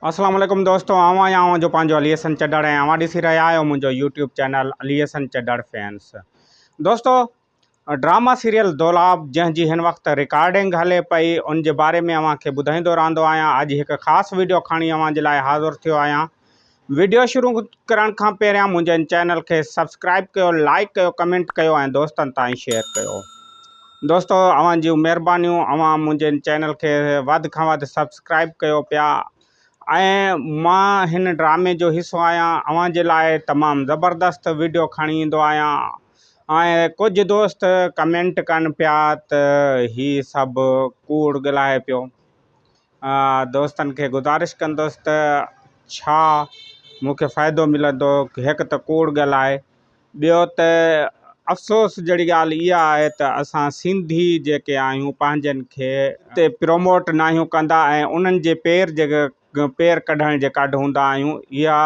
اسلام عليڪم دوستو آئون آهيان اوهان جو پنهنجو علي حسن چڍڙ ۽ اوهان ڏسي رهيا آهيو منهنجو YouTube channel Ali Hassan Chadhar fans. دوستو ڊراما سيريل دولاب جنهن جي هن وقت رڪارڊنگ هلي پئي ان جي باري ۾ اوهان کي ٻڌائيندو رهندو آهيان. اڄ هڪ خاص ويڊيو کڻي اوهان جي لاء حاضر ٿيو آهيان. ويڊيو شروع ڪرڻ کان پهريان منهنجي هن چينل کي سبسڪرائب ڪيو، لائيڪ ڪيو، ڪمينٽ ڪيو ۽ دوستن تائين شيئر ڪيو. دوستو اوهان جون مهربانيون اوهان منهنجي هن چينل کي وڌ کان وڌ سبسڪرائب ڪيو پيا ۽ مان هن ڊرامي جو حصو آهيان اوهان جي لاء تمام زبردست ويڊيو کڻي ايندو آهيان ۽ ڪجهه دوست ڪمينٽ ڪن پيا ته هي سڀ ڪوڙ ڳالهائي پيو. دوستن کي گذارش ڪندس ته ڇا مون کي فائدو ملندو هڪ ته ڪوڙ ڳالهائي ٻيو ته افسوس جهڙي ڳالهه اها آهي ته اسان سنڌي جيڪي آهيون پنهنجن کي تي پروموٽ ناهيون ڪندا ۽ انهن جي پير جي پير ڪڍڻ جي ڪڍ هوندا آهيون اها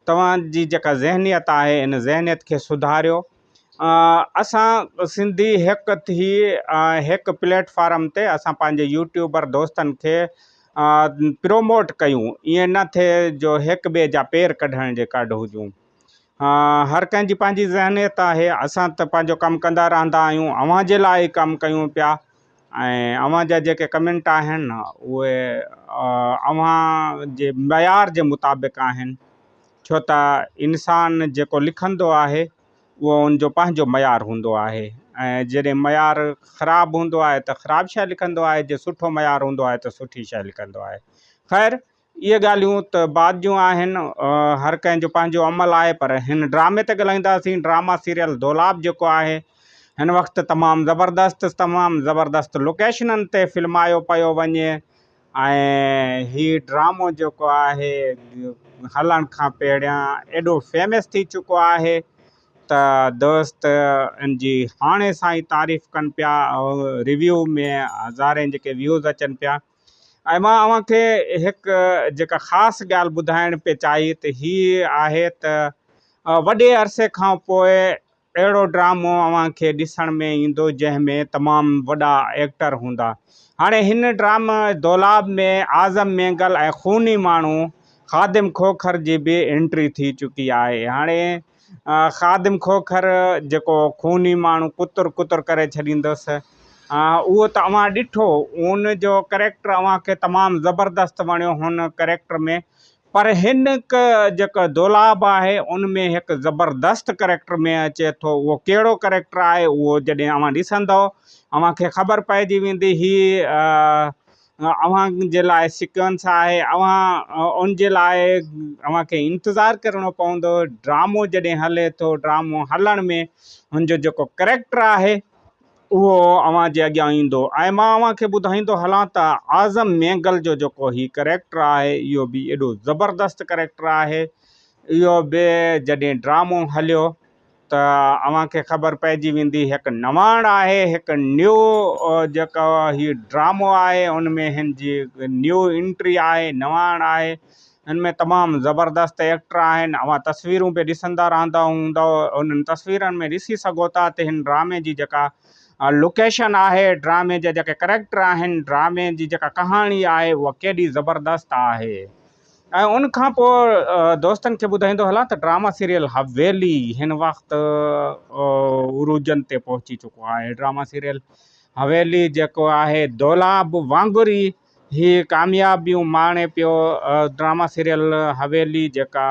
توهان جي جيڪا ذهنيت آهي ان ذهنيت کي سڌاريو. اسان سنڌي هڪ ٿي هڪ پليٽ فارم تي اسان پنهنجي يوٽيوبر دوستن کي پروموٽ ڪيون ائين نه ٿئي جو هڪ ٻئي جا پير ڪڍڻ جي ڪڍ هجون هر ڪنهن جي پنهنجي ذهنيت آهي اسان ته پنهنجو ڪم ڪندا رهندا آهيون اوهان جي لاء ئي ڪم ڪيون پيا ۽ اوهان جا جيڪي ڪمينٽ آهن اهي اوهان جي معيار جي مطابق آهن ڇو ته انسان جيڪو لکندو آهي اهو ان جو پنهنجو معيار هوندو آهي ۽ جڏهن معيار خراب هوندو آهي ته خراب شيء لکندو آهي جي سٺو معيار هوندو آهي ته سٺي شيء لکندو آهي. خير اهي ڳالهيون ته بعد جون آهن هر ڪنهن جو پنهنجو عمل آهي پر هن ڊرامي تي ڳالهائينداسين ڊراما سيريل دولاب جيڪو آهي هن وقت تمام زبردست تمام زبردست لوڪيشنن تي فلمايو پيو وڃي ۽ هي ڊرامو جيڪو آهي هلڻ کان پهريان ايڏو فيمس ٿي چڪو آهي ته دوست ان جي هاڻي سان ئي تعريف ڪن پيا ريويو ۾ هزارين جيڪي ويوز اچن پيا ۽ مان اوهان کي هڪ جيڪا خاص ڳالهه ٻڌائڻ پئي چاهي ته هي آهي ته وڏي عرصي کان پوء اهڙو ڊرامو اوهان کي ڏسڻ ۾ ايندو جنهن ۾ تمام وڏا ايڪٽر هوندا. هاڻي هن ڊرامه دولاب ۾ اعظم مينگل ۽ خوني ماڻهو خادم کوکر جي به انٽري ٿي چڪي آهي. هاڻي خادم کوکر جيڪو خوني ماڻهو ڪتر ڪتر ڪري ڇڏيندس اهو ته اوهان ڏٺو ان جو ڪريڪٽر اوهان کي تمام زبردست وڻيو هن ڪريڪٽر ۾ پر هن هڪ جيڪو دولاب آهي ان ۾ هڪ زبردست ڪريڪٽر ۾ اچي ٿو اهو ڪهڙو ڪريڪٽر آهي اهو جڏهن اوهان ڏسندؤ اوهان کي خبر پئجي ويندي هي اوهان جي لاء سيڪوئنس آهي اوهان ان جي لاء اوهان کي انتظار ڪرڻو پوندو ڊرامو جڏهن هلي ٿو ڊرامو هلڻ ۾ هن جو جيڪو ڪريڪٽر آهي اهو اوهان جي اڳيان ايندو ۽ مان اوهان کي ٻڌائيندو هلان ته اعظم مينگل جو جيڪو هي ڪريڪٽر آهي اهو به ايڏو زبردست ڪريڪٽر آهي اهو به جڏهن ڊرامو هليو ته اوهان کي خبر پئجي ويندي هڪ نواڻ آهي هڪ نيو جيڪو هي ڊرامو آهي ان ۾ هن جي نيو انٽري آهي نواڻ آهي ان ۾ تمام زبردست ايڪٽر آهن اوهان تصويرون به ڏسندا رهندا هوندؤ انهن تصويرن ۾ ڏسي سگهو ٿا ته هن ڊرامي جي جيڪا لوڪيشن آهي ڊرامي جا جيڪي ڪريڪٽر آهن ڊرامي جي جيڪا ڪهاڻي آهي اها ڪيڏي زبردست آهي ۽ ان کان پوء دوستن کي ٻڌائيندو هلان ته ڊراما سيريل حويلي هن وقت عروجن تي پهچي چڪو آهي ڊراما سيريل حويلي جيڪو آهي دولاب وانگر ئي هي ڪاميابيون ماڻي پيو. ڊراما سيريل حويلي جيڪا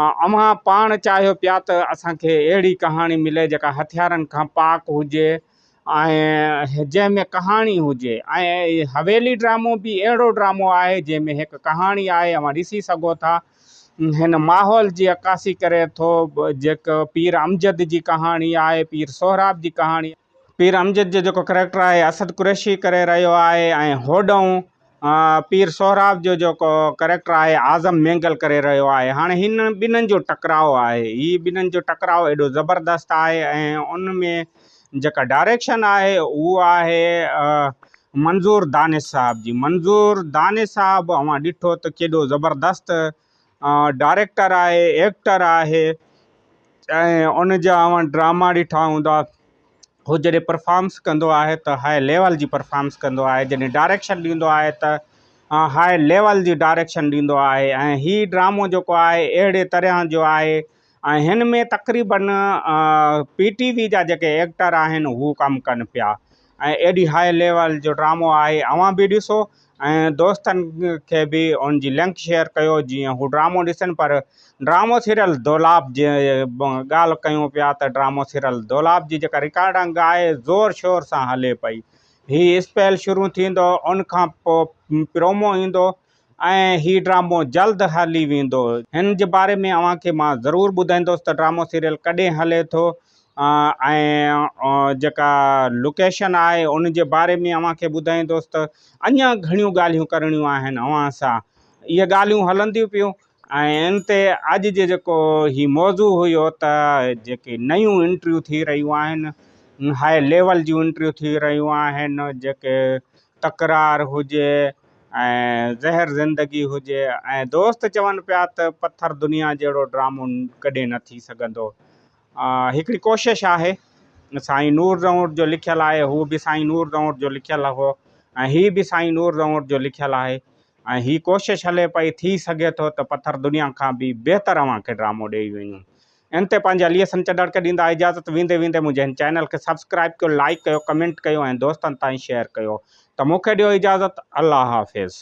اوهان پاڻ چاهيو پيا ته اسان کي اهڙي ڪهاڻي ملي جيڪا هٿيارن کان پاڪ هجي ۽ جنهن ۾ ڪهاڻي هجي ۽ حويلي ڊرامو به اهڙو ڊرامو آهي جنهن ۾ هڪ ڪهاڻي آهي اوهان ڏسي سگهو ٿا هن ماحول جي عڪاسي ڪري ٿو جيڪو پير امجد جي ڪهاڻي آهي پير سهراب جي ڪهاڻي پير امجد جو جيڪو ڪريڪٽر آهي اسد قريشي ڪري رهيو آهي ۽ هوڏهون پير سهراب جو جيڪو ڪريڪٽر آهي اعظم مينگل ڪري رهيو آهي هاڻي هن ٻنهن جو ٽڪراء آهي هي ٻنهن جو ٽڪراء ايڏو زبردست آهي ۽ ان ۾ جيڪا ڊائريڪشن آهي اهو آهي منظور دانش صاحب جي منظور دانش صاحب اوهان ڏٺو ته ڪيڏو زبردست ڊائريڪٽر آهي ايڪٽر آهي ۽ ان جا اوهان ڊراما ڏٺا هوندا هو جڏهن پرفارمس ڪندو آهي ته هاء ليول جي پرفارمس ڪندو آهي جڏهن ڊائريڪشن ڏيندو آهي ته هاء ليول جي ڊائريڪشن ڏيندو آهي ۽ هي ڊرامو جيڪو آهي اهڙي طرح جو آهي ۽ هن ۾ تقريبن پي ٽي وي جا جيڪي ايڪٽر آهن هو ڪم ڪن پيا ۽ ايڏي هاء ليول جو ڊرامو آهي اوهان به ڏسو ۽ دوستن کي به ان جي لنڪ شيئر ڪيو جيئن هو ڊرامو ڏسن پر ڊرامو سيريل دولاب جي ڳالهه ڪيون پيا ته ڊرامو سيريل دولاب جي جيڪا رڪارڊنگ آهي زور شور سان هلي پئي هي اسپيل شروع ٿيندو ان کان پوء پرومو ايندو ۽ هي ڊرامو جلد هلي ويندو. هن جي باري ۾ اوهان کي مان ضرور ٻڌائيندس ته ڊرامو سيريل ڪڏهن هلي ٿو ۽ جيڪا لوڪيشن آهي ان جي باري ۾ اوهان کي ٻڌائيندس ته اڃا گهڻيون ڳالهيون ڪرڻيون آهن اوهان سان اهي ڳالهيون هلنديون پيون ۽ ان تي اڄ جي جيڪو هي موضوع هيو ته جيڪي نيون انٽريون ٿي رهيون آهن هاء ليول جون انٽريون ٿي رهيون آهن جيڪي تڪرار هجي ۽ زهر زندگي هجي ۽ دوست چون پيا ته پٿر دنيا جهڙو ڊرامو ڪڏهن نه ٿي سگهندو. هڪڙي ڪوشش آهي سائين نور زئونر جو لکيل آهي هو به سائين نور زئونر جو لکيل هو ۽ هي به سائين نور زئونر جو لکيل آهي ۽ هي ڪوشش هلي پئي ٿي سگهي ٿو ته پٿر دنيا کان به بهتر اوهان کي ڊرامو ڏئي وڃون. ان تي پنهنجي علي حسن چڍڙ کي ڏيندا اجازت ويندي ويندي منهنجي هن چينل کي سبسڪرائب ڪيو لائيڪ ڪيو ڪمينٽ ڪيو ۽ دوستن تائين شيئر ڪيو ته مون کي ڏيو اجازت الله حافظ.